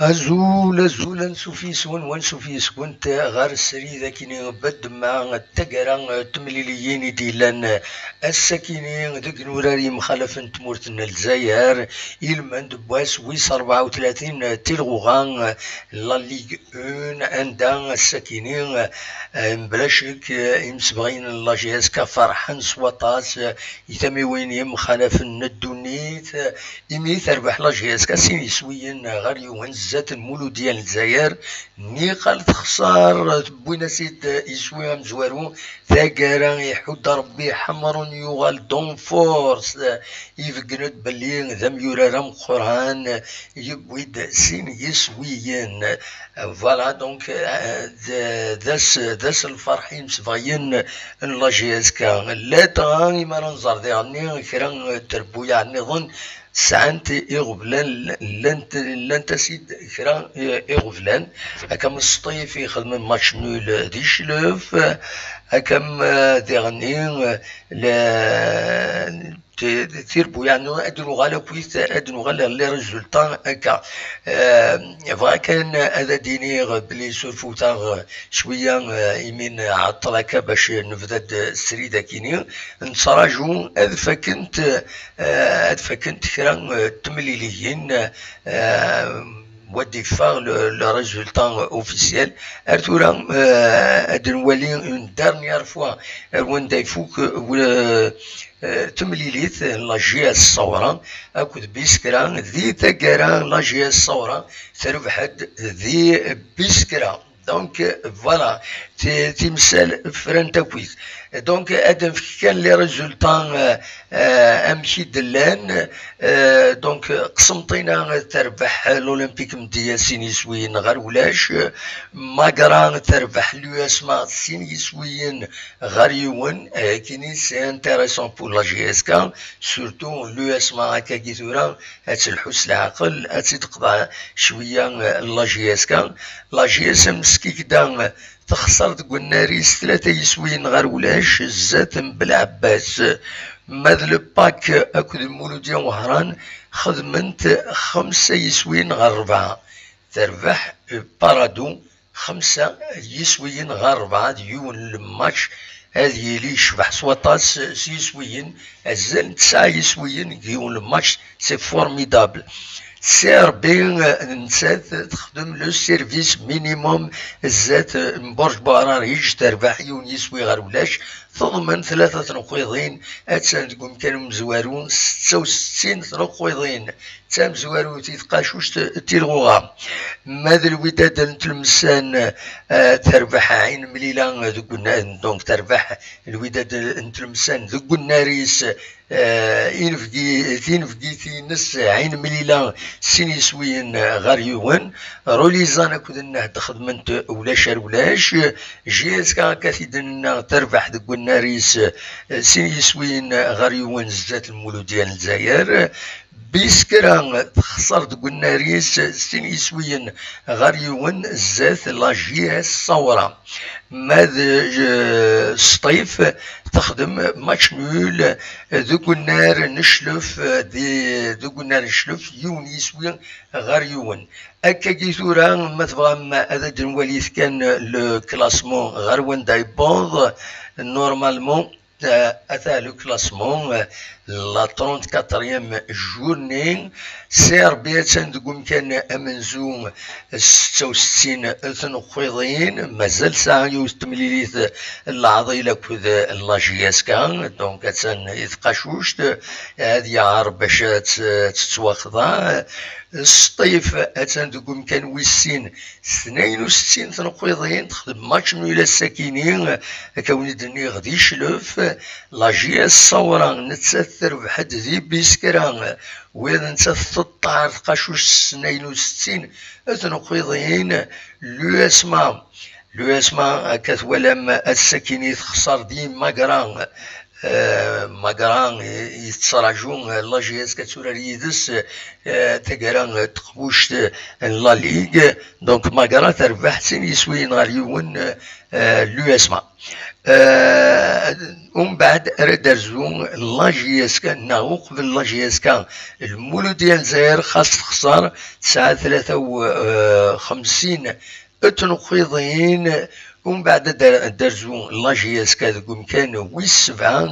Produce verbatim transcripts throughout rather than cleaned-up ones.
Azul, azul, ansuf yes-wen, wansuf yes-went ɣer srid akini bedma taggara n temliliyin i d-yellan ass-akini deg inurar yemxalafen n tmurt n Lezzayer, ilmend n wass wis rebɛa u tlatin tilɣuɣa, la Ligue un, anda ass-akini, eh, mebla ccek, eh, imsebɣiyen n la J S K ferḥen s waṭas, eh, i tamiwin yemxalafen n ddunit, eh, imi terbeḥ la J S K sin yiswiyen ɣer yiwen zdat n Muludya n Lezzayer. Niqal texṣer, wwin-as-id iswi amezwaru, taggara iḥudd Rebbi Ḥemrun yuɣal d unfors, ibeggen-d belli d amyurar ameqqran, yewwi-d sin yiswiyen. Voilà, donc, euh, d, d ass, d ass n lferḥ imsebɣiyen n la J S K. Ladɣa imi ara nẓer diɣenni kra n trebbuyaɛ nniḍen sɛant iɣeblan, llant, llant-as-id kra iɣeblan, akka am Sṭif ixedmen match nul di Cclef, akka am, euh, diɣenni, euh, le, t-, tirbuyaɛ, ad nuɣal akkit, ad nuɣal ɣer les résultats akka. Euh, bɣiɣ kan ad d-iniɣ belli surfutaɣ cwiya, euh, imi nɛeṭṭel akka bac nebda-d srid akini. Nettraǧu ad fakkent, euh, ad fakkent kra, euh, n temliliyin, euh, wa d-iffeɣ le, le résultat officiel. Ar tura, euh, ad nwali une dernière fois ar wanda ifuk, euh, euh, temlilit n la J S Sawra akked Biskra. Di taggara, la J S Sawra terbeḥ-d di Biskra. Donc, euh, voilà, ti-, timsal frant akkit. Donc, ad nefk kan les résultats, euh, euh, amek i d-llan. Euh, donc, Qsenṭina terbeḥ l'Olympique Mdiya sin yiswiyen ɣer ulac. Magra terbeḥ l'U S M A sin yiswiyen ɣer yiwen. Akini, c'est intéressant pour la J S K, surtout l'U S M A akkagi tura ad telḥu s leɛqel, ad tt-id-teqḍeɛ cwiya, euh, la J S K. La J S M Skikda texṣer deg unnar-is tlata yiswiyen ɣer ulac, zdat n Belɛebbas. Ma d le Pak akked Muludya Wehran xedmen-t xemsa yiswiyen ɣer rebɛa. Terbeḥ, euh, Parado xemsa yiswiyen ɣer rebɛa, d yiwen n lmatch ad yili yecbeḥ s waṭas s yiswiyen, azal n tesɛa yiswiyen deg yiwen n lmatch, c'est formidable. C R B, euh, nettat texdem le service minimum zdat, euh, n Burj Buɛrariǧ, terbeḥ yiwen yiswi ɣer ulac, teḍmen tlata tneqqiḍin, attan deg umkan umezwaru, setta u settin tneqqiḍin. D tamezwarut i tqacuct n tilɣuɣa. Ma d Lwidad n Tlemsan, euh, terbeḥ Ɛin Mlila deg unna-, donc terbeḥ Lwidad n Tlemsan deg unnar-is, euh, inebgi, tinebgit-ines Ɛin Mlila sin yiswiyen ɣer yiwen. Rulizan akked Nnehd xedment ulac ar ulac. J S K akka t-id-nenna terbeḥ deg unnar-is, euh, sin yiswiyen ɣer yiwen zdat Lmuludya n Lezzayer. Biskra texṣer deg unnar-is sin yiswiyen ɣer yiwen zdat la J S Sawra. Ma d, euh, Sṭif texdem match nul deg unnar n Cclef, di, deg unnar n Cclef yiwen yiswi ɣer yiwen. Akkagi tura, ma tebɣam ad d-nwalit kan le classement ɣer wanda yewweḍ, normalement, euh, ata le classement, euh, la trente-quatrième journée. C R B attan deg umkan amenzu, setta u settin tneqqiḍin, mazal tesɛa yiwet temlilit n leɛḍil akked la J S K, donc attan i tqacuct, ad yeɛreḍ bac ad tt-, ad tettwaxḍa. Sṭif attan deg umkan wis sin, tnayen u settin tneqqiḍin, texdem match nul ass-akini, akka wen-d-nniɣ di Cclef. La J S Sawra nettat terbeḥ-d di Biskra, wiyaḍ nettat teṭṭar tqacuct s tnayen u settin tneqqiḍin. L'U S M A, l'U S M A akka twalam ass-akini texṣer di Magra. Euh, Magra i, i tettraǧu, euh, la J S K ad turar yid-s, euh, taggara, euh, n teqbuct, euh, n la Ligue. Donc Magra terbeḥ sin yiswiyen ɣer yiwen, euh, l'U S M A. Eh, umbeɛd ara d-terzu la J S K, neɣ uqbel la J S K, Lmulud n Lezzayer, xas texṣer, tesɛa tlata u xemsin n tneqqiḍin. Umbeɛd ad d-terzu la J S K deg umkan wis sebɛa,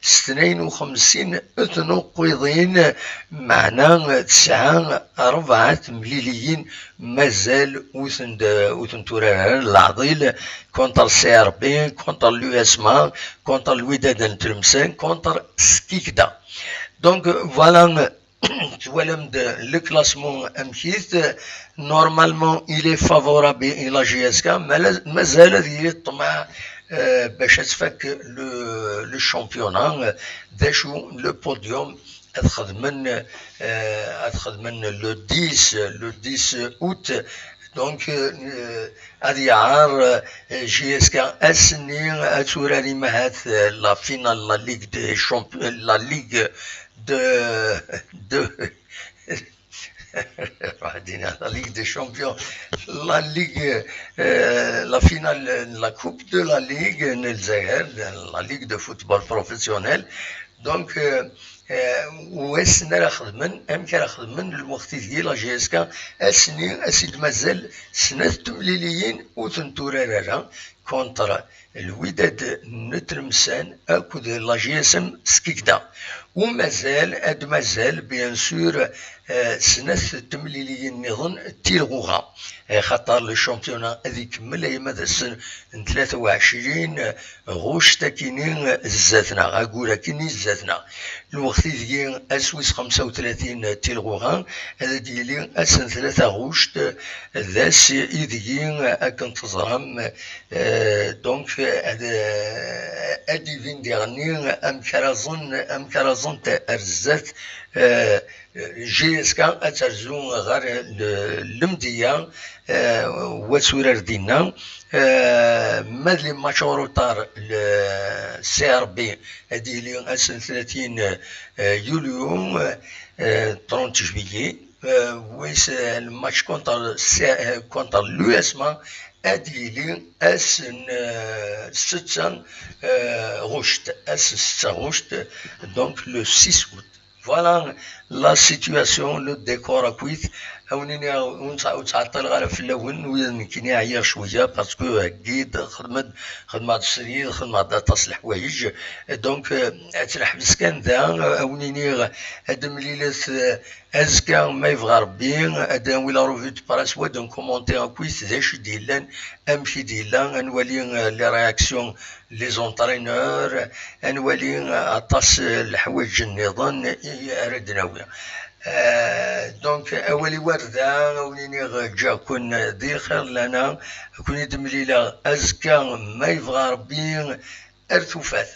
s tnayen u xemsin n tneqqiḍin, meɛna tesɛa rebɛa temliliyin mazal ur tent-, ur tent-turar ara. Leɛḍil contre C R B, contre l'U S M A, contre Lwidad n Tlemsan, contre Skikda. Donc, voilà, twalam-d le classement amek-it. Normalement, il est favorable i la J S K, mais mazal ad yili ṭṭmeɛ, euh, bac ad tfak le, le championnat, euh, d acu, le podium, ad xedmen, euh, ad xedmen le dix, le dix août. Donc, euh, ad yaɛer, euh, J S K ass-nni ad turar imahat, euh, la finale, la Ligue des Champions, la Ligue de, de, la Ligue des Champions, la Ligue, euh, la finale, la Coupe de la Ligue n Lezzayer, la Ligue de football professionnel. Donc, euh, euh, u ass-nni ara xedmen, amek ara xedmen, lweqt ideg la J S K ass-nni, ass i d-mazal snat temliliyin ur tent-turar ara, contre Lwidad n Tlemsan akked la J S M Skikda. U mazal, ad mazal, bien sûr, euh, snat temliliyin nniḍen d tilɣuɣa. Eh, xaṭer le championnat ad ikemmel, ay ma d ass n tlata u ɛecrin ɣuct akini zdat-neɣ, agur akini zdat-neɣ. Lweqt ideg ass wis xemsa u tlatin tilɣuɣa, ad d-yili ass n tlata ɣuct, d ass ideg, akken teẓram, euh, donc, ad, ad d-ibin diɣenni amek ara ẓen, amek ara ẓent ar zdat, euh, J S K ad terzu ɣer le-, lemdiya, euh, wa turar dinna. Euh, ma d les matchs en retard, le C R B ad yili ass n tlatin, euh, yulyu, euh, trente juillet. Euh, wis, euh, le match contre, euh, contre l'U S M A ad yili ass n, euh, setta, euh, ɣuct, ass setta ɣuct, donc le six août. Voilà la situation, le décor akkit. Awen-iniɣ, ur ttɛ-, ur ttɛeṭṭileɣ ara fell-awen, ula d nekkini ɛyiɣ cwiya, parce que, euh, guide, xedmeɣ-d, xedmeɣ-d srid, xedmeɣ-d aṭas n leḥwayeǧ. Donc, euh, ad tt-neḥbes kan da, awen-iniɣ, ad d-mlilet, euh, azekka, ma yebɣa Rebbi, ad d-nawi la revue de presse, wa d-nkumunti akkit d acu i d-yellan, amek i d-yella, ad nwali, euh, les réactions, les entraîneurs, ad nwali, euh, aṭas, euh, leḥwayeǧ nniḍen i ara d-nawi. Euh, donc, awal-iw ar da, ad wen-iniɣ, ǧǧiɣ-ken di lxir lana, ad ken-id-mlileɣ azekka, ma yebɣa Rebbi, ar tufat.